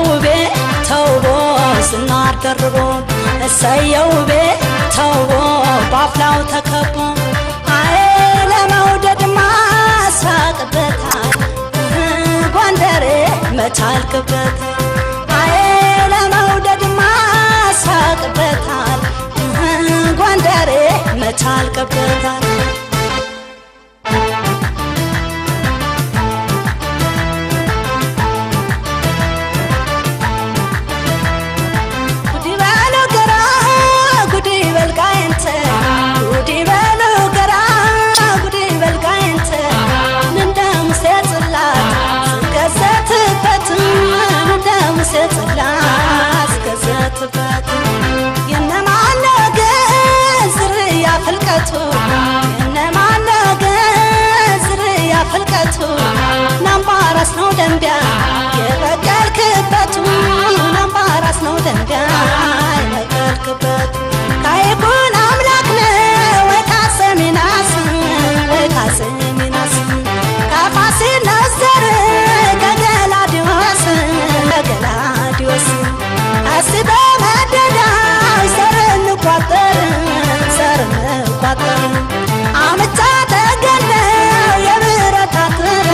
እሰየው ውቤ ተውቦ ዝናር ደርቦ እሰየው ውቤ ተውቦ ባፍላው ተከቦ አይ ለመውደድ ማሳቅበታል ጎንደሬ መቻልክበት አይ ለመውደድ ማሳቅበታል ጎንደሬ መቻልክበታል ናምባራስ ነው ደንቢያ የበቀልክበቱ ናምባራስ ነው ደንቢያ የበቀልክበቱ ካይኩን አምላክ ነው ወይ ካሰሚናስ ወይ ካሰሚናስ ከፋሲል ነዘር ከገላዲዮስ ከገላዲዮስ አስበ መደዳ ዘር እንቋጠር ዘር እንቋጠር አምጫ ተገነው የብረት አጥር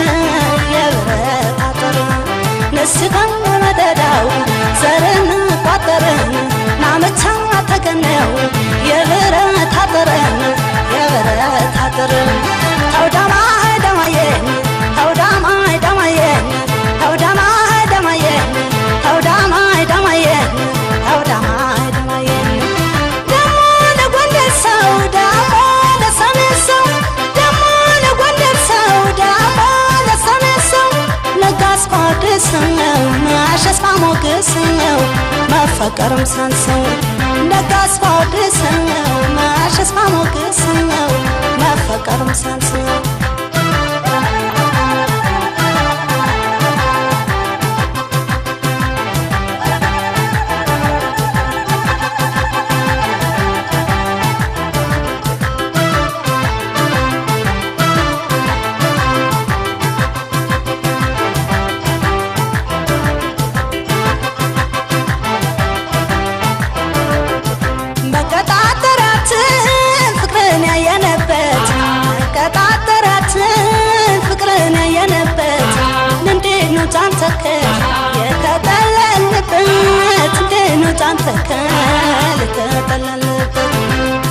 የብረት አጥር ንስጋን መደዳው ዘር እንቋጠር ናምቻ ተገነው የብረት አጥር የብረት አጥር ተውዳማ ደማየን ተውዳማ ደማየን ተውዳማ ደማየን ተውዳማ ደማየን ተውዳማ ደማየን ደሞ ለጎንደር ሰው ደሞ ለሰሜን ሰው ደሞ ለጎንደር ሰው ደሞ ለሰሜን ሰው ነጋስ ቋድስ ነው ማሸስ ሞገስ ነው መፈቀርም ሳንሰው ነጋስ ቋድስ ነው ማሸስ ሞገስ ነው መፈቀርም ሳንሰው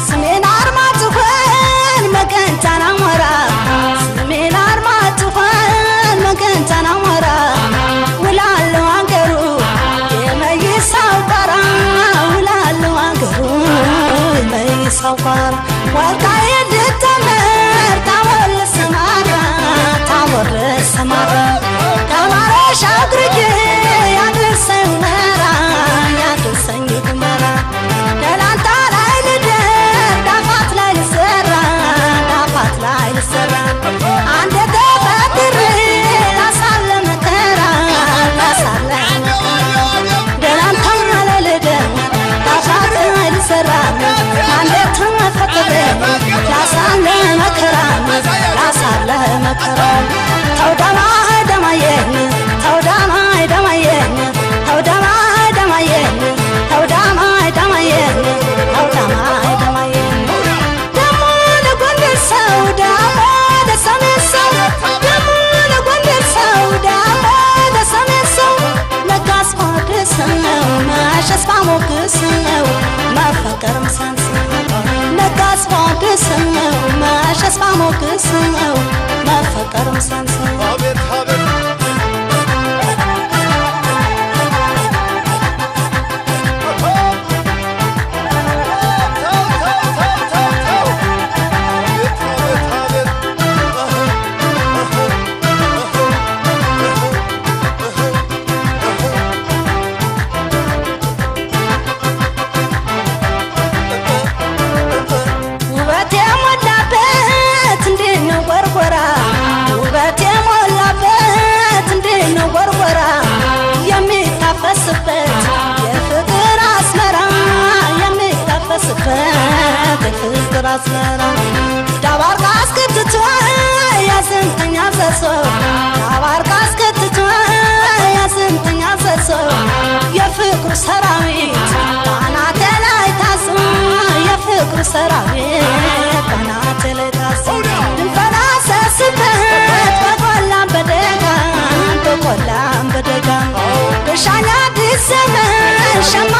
ስሜን አርማጭሆን መገንታን አሞራ ስሜን አርማጭሆን መገንታን አሞራ ውላለሁ አንገሩ የመይሳው ቋራ ውላለሁ አንገሩ የመይሳው ቋራ ወልቃይት ልተመር ታቦር ልሰማራ ታቦር ልሰማራ ከማረሻ አግርጌ ያድርሰኝ መራ ያድርሰኝ ግመራ ደላንታ ላይ ልደር ዳፋት ላይ ልሰራ ዳፋት ላይ ልሰራ አንድ ተፈጥሬ ላሳለ መከራ ላሳለ ደላንታ ላይ ልደር ዳፋት ላይ ልሰራ አንድ ተፈጥሬ ላሳለ መከራ ላሳለ መከራ ተውዳማ ደማየን ተውዳማ ደማየን ተውዳማ ደማየን ተውዳማ ደማየን ተውዳማ ደማየን ደሞ ለጎንደር ሰው ደሞ ለሰሜን ሰው ደሞ ለጎንደር ሰው ደሞ ለሰሜን ሰው ነጋስ ቋድስ ነው ማሸስ ሞገስ ነው መፈቀርም ሳንስ ነጋስ ቋድስ ነው ማሸስ ሞገስ ነው መፈቀርም ሳንስ አቤት አቤት ውበት የሞላበት እንዴት ነው ጎርጎራ ውበት የሞላበት እንዴት ነው ጎርጎራ የሚታፈስበት የፍቅር አስመራ የሚታፈስበት የፍቅር አስመራ ዳባርቃ አስከትቶ ያዘንተኛ ዘሶ ዳባርቃ አስከትቶ ያዘንተኛ ዘሶ ሰራዊት ባናቴ ላይ ታስሮ ልንፈላሰስበት በቆላም በደጋም በቆላም በደጋም በሻኛ አዲስ ዘመን ሸማ።